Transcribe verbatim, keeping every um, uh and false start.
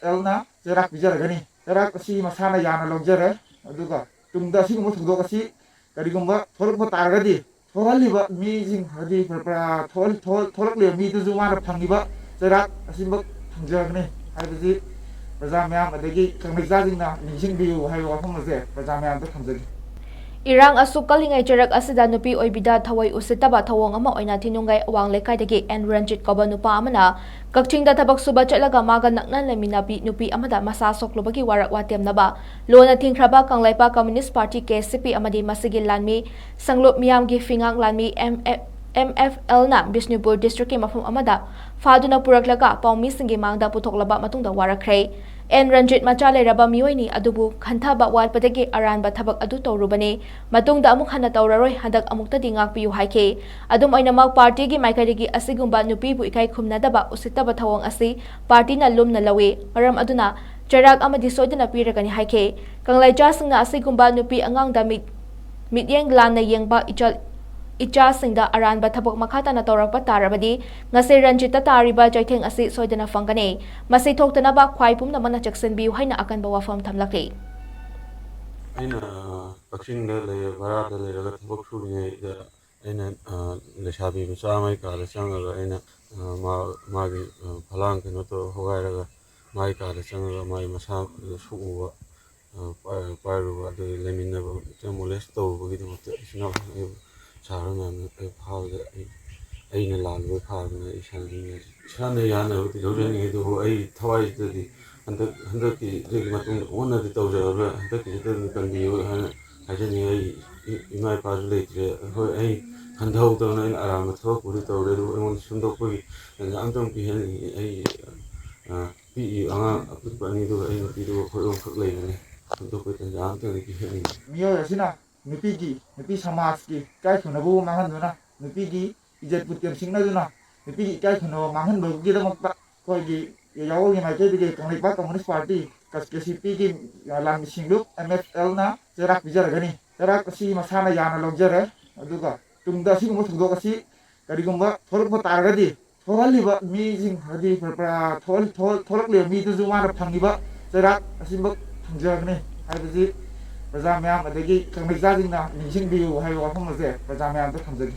ꯑꯦꯜꯅ ꯆꯩꯔꯥꯛ ꯄꯤꯖꯔꯒꯅꯤ꯫ ꯆꯩꯔꯥꯛ ꯑꯁꯤ ꯃꯁꯥꯅ ꯌꯥꯅ ꯂꯧꯖꯔꯦ꯫ ꯑꯗꯨꯒ ꯇꯨꯡꯗ ꯑꯁꯤꯒꯨꯝꯕ ꯊꯧꯗꯣꯛ ꯑꯁꯤ ꯀꯔꯤꯒꯨꯝꯕ ꯊꯣꯛꯂꯛꯄ ꯇꯥꯔꯒꯗꯤ, ꯊꯣꯛꯍꯜꯂꯤꯕ ꯃꯤꯁꯤꯡ, ꯍꯥꯏꯗꯤ, ꯊꯣꯛꯍꯜ-, ꯊꯣꯛꯍꯜ-, ꯊꯣꯛꯂꯛꯂꯤꯕ ꯃꯤꯗꯨꯁꯨ ꯃꯥꯅ ꯐꯪꯉꯤꯕ ꯆꯩꯔꯥꯛ ꯑꯁꯤꯃꯛ ꯐꯪꯖꯒꯅꯤ ꯍꯥꯏꯕꯁꯤ ꯄ꯭ꯔꯖꯥ ꯃꯌꯥꯝ ꯑꯗꯒꯤ ꯀꯪꯂꯩꯆꯥꯁꯤꯡꯅ ꯅꯤꯡꯁꯤꯡꯕꯤꯌꯨ ꯍꯥꯏꯕ ꯋꯥꯐꯝ ꯑꯁꯦ ꯄ꯭ꯔꯖꯥ ꯃꯌꯥꯝꯗ ꯊꯝꯖꯒꯦ꯫ ꯏꯔꯥꯡ ꯑꯁꯨꯛ ꯀꯜꯂꯤꯉꯩ ꯆꯩꯔꯛ ꯑꯁꯤꯗ ꯅꯨꯄꯤ ꯑꯣꯏꯕꯤꯗ ꯊꯑꯣꯏ ꯎꯁꯤꯠꯇꯕ ꯊꯧꯑꯣꯡ ꯑꯃ ꯑꯣꯏꯅ ꯊꯤꯅꯨꯡꯒꯩ ꯑꯋꯥꯡ ꯂꯩꯀꯥꯏꯗꯒꯤ ꯑꯦꯟ ꯔꯟꯖꯤꯠ ꯀꯧꯕ ꯅꯨꯄꯥ ꯑꯃꯅ ꯀꯛꯆꯤꯡꯗ ꯊꯕꯛ ꯁꯨꯕ ꯆꯠꯂꯒ ꯃꯥꯒ ꯅꯛꯅ ꯂꯩꯃꯤꯟꯅꯕꯤ ꯅꯨꯄꯤ ꯑꯃꯗ ꯃꯁꯥ ꯁꯣꯛꯂꯨꯕꯒꯤ ꯋꯥꯔꯛ ꯋꯥꯇꯦꯝꯅꯕ ꯂꯣꯟꯅ ꯊꯤꯡꯈ꯭ꯔꯕ ꯀꯪꯂꯩꯄꯥꯛ ꯀꯝꯃ꯭ꯌꯨꯅꯤꯁ꯭ꯠ ꯄꯥꯔꯇꯤ, ꯀꯦ ꯑꯦꯁ ꯁꯤ ꯄꯤ, ꯑꯃꯗꯤ ꯃꯁꯤꯒꯤ ꯂꯥꯟꯃꯤ ꯁꯪꯂꯨꯞ ꯃꯤꯌꯥꯝꯒꯤ ꯐꯤꯉꯥꯛ ꯂꯥꯟꯃꯤ, ꯑꯦꯝ ꯑꯦꯐ ꯑꯦꯜꯅ ꯕꯤꯁꯅꯨꯄꯨꯔ ꯗꯤꯁꯇ꯭ꯔꯤꯛꯀꯤ ꯃꯐꯝ ꯑꯃꯗ ꯐꯥꯗꯨꯅ ꯄꯨꯔꯛꯂꯒ ꯄꯥꯎꯃꯤꯁꯤꯡꯒꯤ ꯃꯥꯡꯗ ꯄꯨꯊꯣꯛꯂꯕ ꯃꯇꯨꯡꯗ ꯋꯥꯔꯛꯈ꯭ꯔꯦ꯫ ꯑꯦꯟ ꯔꯟꯖꯤꯠ ꯃꯆꯥ ꯂꯩꯔꯕ ꯃꯤꯑꯣꯏꯅꯤ ꯑꯗꯨꯕꯨ ꯈꯟꯊꯕ ꯋꯥꯠꯄꯗꯒꯤ ꯑꯔꯥꯟꯕ ꯊꯕꯛ ꯑꯗꯨ ꯇꯧꯔꯨꯕꯅꯤ꯫ ꯃꯇꯨꯡꯗ ꯑꯃꯨꯛ ꯍꯟꯅ ꯇꯧꯔꯔꯣꯏ, ꯍꯟꯗꯛ ꯑꯃꯨꯛꯇꯗꯤ ꯉꯥꯛꯄꯤꯌꯨ ꯍꯥꯏꯈꯤ꯫ ꯑꯗꯨꯝ ꯑꯣꯏꯅꯃꯛ, ꯄꯥꯔꯇꯤꯒꯤ ꯃꯥꯏꯀꯩꯗꯒꯤ ꯑꯁꯤꯒꯨꯝꯕ ꯅꯨꯄꯤꯕꯨ ꯏꯀꯥꯏ ꯈꯨꯝꯅꯗꯕ ꯎꯁꯤꯠꯇꯕ ꯊꯧꯑꯣꯡ ꯑꯁꯤ ꯄꯥꯔꯇꯤꯅ ꯂꯨꯝꯅ ꯂꯧꯏ꯫ ꯃꯔꯝ ꯑꯗꯨꯅ ꯆꯩꯔꯥꯛ ꯑꯃꯗꯤ ꯁꯣꯏꯗꯅ ꯄꯤꯔꯒꯅꯤ ꯍꯥꯏꯈꯤ꯫ ꯀꯪꯂꯩꯆꯥꯁꯤꯡꯅ ꯑꯁꯤꯒꯨꯝꯕ ꯅꯨꯄꯤ ꯑꯉꯥꯡꯗ ꯃꯤꯠ-, ꯃꯤꯠꯌꯦꯡ ꯂꯥꯟꯅ ꯌꯦꯡꯕ ꯏꯆꯜ-, ꯏꯆꯥꯁꯤꯡꯗ ꯑꯔꯥꯟꯕ ꯊꯕꯛ ꯃꯈꯥ ꯇꯥꯅ ꯇꯧꯔꯛꯄ ꯇꯥꯔꯕꯗꯤ, ꯉꯁꯤ ꯔꯟꯖꯤꯠꯇ ꯇꯥꯔꯤꯕ ꯆꯩꯊꯦꯡ ꯑꯁꯤ ꯁꯣꯏꯗꯅ ꯐꯪꯒꯅꯤ꯫ ꯃꯁꯤ ꯊꯣꯛꯇꯅꯕ ꯈ꯭ꯋꯥꯏ ꯄꯨꯝꯅꯃꯛꯅ ꯆꯦꯛꯁꯤꯟꯕꯤꯌꯨ ꯍꯥꯏꯅ ꯑꯀꯟꯕ ꯋꯥꯐꯝ ꯊꯝꯂꯛꯂꯤ꯫ ꯑꯩꯅ ꯀꯛꯆꯤꯡꯗ ꯂꯩꯔ ꯚꯔꯥꯗ ꯂꯩꯔꯒ ꯊꯕꯛ ꯁꯨꯔꯤꯉꯩꯗ ꯑꯩꯅ ꯂꯩꯁꯥꯕꯤ ꯃꯆꯥ ꯑꯃꯒꯤ ꯀꯥꯗ ꯆꯪꯉꯒ ꯑꯩꯅ ꯃꯥ ꯃꯥꯒꯤ ꯐꯂꯥꯡ ꯀꯩꯅꯣ ꯇꯧꯔ ꯍꯣꯒꯥꯏꯔꯒ ꯃꯥꯒꯤ ꯀꯥꯗ ꯆꯪꯉꯒ ꯃꯥꯒꯤ ꯃꯁꯥ ꯁꯣꯛꯎꯕ ꯄꯥꯏꯔꯨꯕ ꯑꯗꯨꯒ ꯂꯩꯃꯤꯟꯅꯕ ꯃꯣꯂꯦꯁ ꯇꯧꯔꯨꯕꯒꯤꯗꯃꯛꯇ ꯏꯆꯤꯟ ꯏꯅꯥꯎꯁꯤꯡ ꯑꯩꯕꯨ ꯁꯥꯔ ꯃꯌꯥꯝꯅ ꯑꯩ ꯐꯥꯕꯗ ꯑꯩ ꯑꯩꯅ ꯂꯥꯜꯂꯨꯕꯩ ꯐꯥꯕꯅ ꯑꯩ ꯏꯁꯥꯅ ꯏꯁꯥꯅ ꯌꯥꯅꯕꯗꯤ ꯂꯧꯖꯅꯤꯡꯉꯤ ꯑꯗꯨꯕꯨ ꯑꯩ ꯊꯋꯥꯏꯁꯤꯗꯗꯤ ꯍꯟꯗꯛ ꯍꯟꯗꯛꯀꯤꯗꯒꯤ ꯃꯇꯨꯡꯗ ꯑꯣꯟꯅꯗꯤ ꯇꯧꯖꯔꯔꯣꯏ ꯍꯟꯗꯛꯀꯤꯁꯤꯗ ꯑꯗꯨꯝ ꯀꯟꯕꯤꯌꯨ ꯍꯥꯏꯅ ꯍꯥꯏꯖꯅꯤꯡꯉꯤ꯫ ꯑꯩ ꯏꯃꯥ ꯏꯄꯥꯁꯨ ꯂꯩꯇ꯭ꯔꯦ꯫ ꯍꯣꯏ ꯑꯩ ꯈꯟꯊꯍꯧꯗꯕꯅ ꯑꯩꯅ ꯑꯔꯥꯟꯕ ꯊꯕꯛꯄꯨꯗꯤ ꯇꯧꯔꯦ ꯑꯗꯨꯕꯨ ꯑꯩꯉꯣꯟꯗ ꯁꯦꯝꯗꯣꯛꯄꯒꯤ ꯇꯥꯟꯖꯥ ꯑꯝꯇꯪ ꯄꯤꯍꯟꯅꯤꯡꯉꯤ꯫ ꯑꯩ ꯄꯤꯛꯏ ꯑꯉꯥꯡ ꯑꯄꯤꯛꯄ ꯑꯅꯤꯗꯨꯒ ꯑꯩ ꯅꯨꯄꯤꯗꯨꯒ ꯑꯩꯈꯣꯏ ꯑꯍꯨꯝꯈꯛ ꯂꯩꯕꯅꯤ꯫ ꯁꯦꯝꯗꯣꯛꯄꯒꯤ ꯇꯥꯟꯖꯥ ꯑꯝꯇꯪꯗꯤ ꯄꯤꯍꯟꯅꯤꯡꯉꯤ꯫ ꯃꯤꯑꯣꯏ ꯑꯁꯤꯅ ꯅꯨꯄꯤꯒꯤ ꯅꯨꯄꯤ ꯁꯃꯥꯖꯀꯤ ꯏꯀꯥꯏ ꯈꯨꯝꯅꯕꯕꯨ ꯃꯥꯡꯍꯟꯗꯨꯅ ꯅꯨꯄꯤꯒꯤ ꯏꯖꯠꯄꯨ ꯇꯦꯝꯁꯤꯡꯅꯗꯨꯅ ꯅꯨꯄꯤꯒꯤ ꯏꯀꯥꯏ ꯈꯨꯝꯅꯕ ꯃꯥꯡꯍꯟꯕꯒꯤꯗꯃꯛꯇ ꯑꯩꯈꯣꯏꯒꯤ ꯌꯥꯋꯣꯜꯒꯤ ꯃꯥꯏꯀꯩꯗꯒꯤ Kangleipak communist party, K C ꯄꯤꯒꯤ ꯂꯥꯟꯃꯤ ꯁꯤꯡꯂꯨꯞ ꯑꯦꯝ ꯑꯦꯐ ꯑꯦꯜꯅ ꯆꯩꯔꯥꯛ ꯄꯤꯖꯔꯒꯅꯤ꯫ ꯆꯩꯔꯥꯛ ꯑꯁꯤ ꯃꯁꯥꯅ ꯌꯥꯅ ꯂꯧꯖꯔꯦ꯫ ꯑꯗꯨꯒ ꯇꯨꯡꯗ ꯑꯁꯤꯒꯨꯝꯕ ꯊꯧꯗꯣꯛ ꯑꯁꯤ ꯀꯔꯤꯒꯨꯝꯕ ꯊꯣꯛꯂꯛꯄ ꯇꯥꯔꯒꯗꯤ ꯊꯣꯛꯍꯜꯂꯤꯕ ꯃꯤꯁꯤꯡ, ꯍꯥꯏꯗꯤ ꯊꯣꯛꯍꯜ- ꯊꯣꯛꯍꯜ- ꯊꯣꯛꯂꯛꯂꯤꯕ ꯃꯤꯗꯨꯁꯨ ꯃꯥꯅ ꯐꯪꯉꯤꯕ ꯆꯩꯔꯥꯛ ꯑꯁꯤꯃꯛ ꯐꯪꯖꯕꯅꯤ ꯍꯥꯏꯕꯁꯤ ꯄ꯭ꯔꯖꯥ ꯃꯌꯥꯝ ꯑꯗꯒꯤ ꯀꯪꯂꯩꯆꯥꯁꯤꯡꯅ ꯅꯤꯡꯁꯤꯡꯕꯤꯌꯨ ꯍꯥꯏꯕ ꯋꯥꯐꯝ ꯑꯁꯦ ꯄ꯭ꯔꯖꯥ ꯃꯌꯥꯝꯗ ꯊꯝꯖꯒꯦ꯫